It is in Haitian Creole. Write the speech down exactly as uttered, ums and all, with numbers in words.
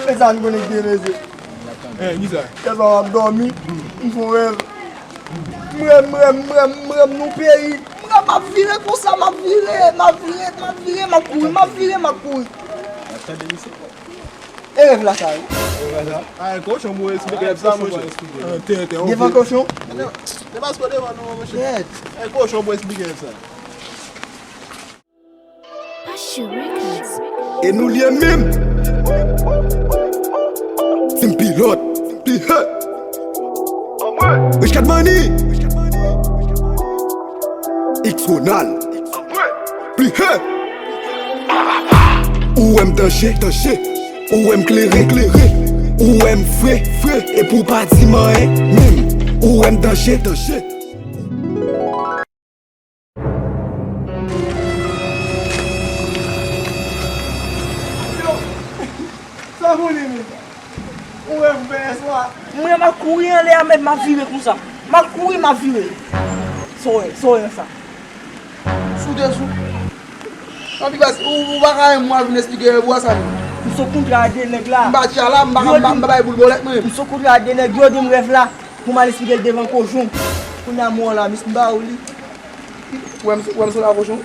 E sa n konnen ki te mezye. Eh, kisa? Yè swa m ap dòmi, m fè yon rèv. M rèv, m rèv, m rèv, m rèv nan peyi. M rèv m ap vire konsa, m ap vire, m ap vire, m ap vire, m ap kouri, m ap vire, m ap kouri. E rèv la sa, wi. Ah, e kochon pou esplike rèv sa, monchè. Ah, tenten, ok. Devan kochon. Se pa sou devan non, monchè. Kèt. E kochon pou esplike rèv sa. E nou l ye menm. Se m pilòt. Plihe. Richard Money. X Ronald. Plihe. Ou wè m danje, danje. Ou wè m klere, klere. Ou wè m fre, fre. Epi w pa di m anyen, menm. Ou wè m danje, danje. Sa pou li menm? Ou wè m fè eswa? Mwen, m ap kouri anlè a, men m ap vire konsa. M ap kouri, m ap vire. Sa w wè, sa w wè nan sa? Sou de sou. Anpi baz, ou, ou pa ka renmen mwen vin esplike rèv ou a sa menm. M sou kontra a de nèg la. M pa tchala, m pa, m pa, m pa bay boul bòlèt mwen. M sou kontra a de nèg, yo di m rèv la. Pou m al esplike l devan kochon. Kounye a m wè w la, mis m ba ou li. Ou wè m, ou wè m sou la kochon?